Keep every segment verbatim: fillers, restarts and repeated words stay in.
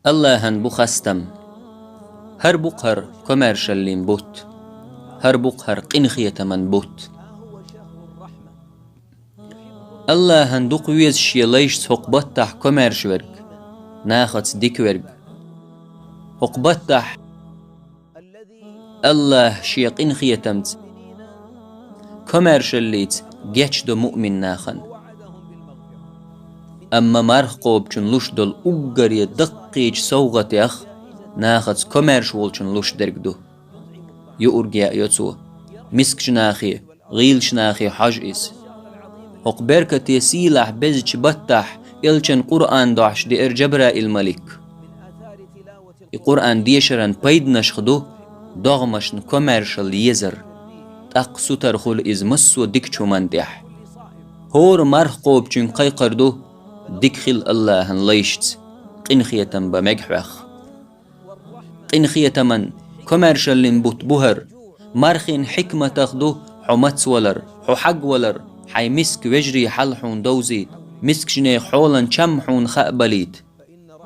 Аллахӏан бу хастам. ХӀара бу-кх хӀара комаьршаллин бутт. ХӀара бу-кх хӀара къинхетаман бутт. Аллахӏан дукха веза шен лайшца хӀокху баттахь комаьрша верг, нахаца дика верг. ХӀокху баттахь Аллахӏ шен къинхетамца, комаьршаллица гечдо муъмин нахана. Амма марха кхобучун луш долу уггаре даккхийчу совгӀатех нахаца комаьрша волчун луш дерг ду. Юург яа йо цо, мискачу нахе, гӀийлачу нахе хьожа иза. ХӀокху беркате сийлахь безачу баттахь элчан Къуръан дохьуш деара Джабраил-малик. И Къуръан дешаран пайданашха ду догӀмашна комаьршалла езар. ТӀаккха сутара хуьлу иза массо а дикачу хӀуманна тӀехь. ХӀора марха кхобучуьнга кхайкхар ду дика хила Аллахӏан лайшца, къинхетам бан мега хьоьх. Къинхетаман, комаьршаллин бутт бу хӀара. Мархин хьикматах ду хьо мацвалар, хьо хьагвалар, хьайн миска вежарий хьал хьуна довзийта, мискачу нехан хьолан чам хьуна хаа балийта.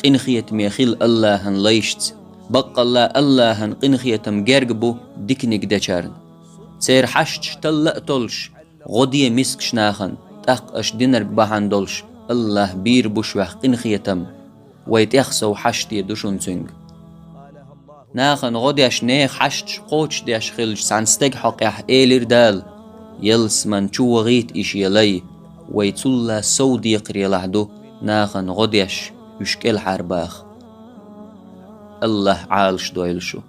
Къинхетаме хила Аллахӏан лайшца. Баккъалла Аллахӏан къинхетам герга бу диканиг дечарна. Церан хьашташ талла а толлуш, гӀо де мискачу нахана, тӀаккха аша динарг бахьана долуш Аллахӏ бийр бу шух къинхетам. Вай тӀех сов хьашт де ду шуна цуьнга. Нахана гӀо деш, нехан хьашташ кхочушдеш хиллачу цхьана стеган хьокъехь элира Дала: «Ялсамани чу вахийта и шен лай, вай цул а сов декхараллехь ду нахана гӀо деш, уьш кӀелхьарбаха». Аллахӏ Ӏалашдойла шу.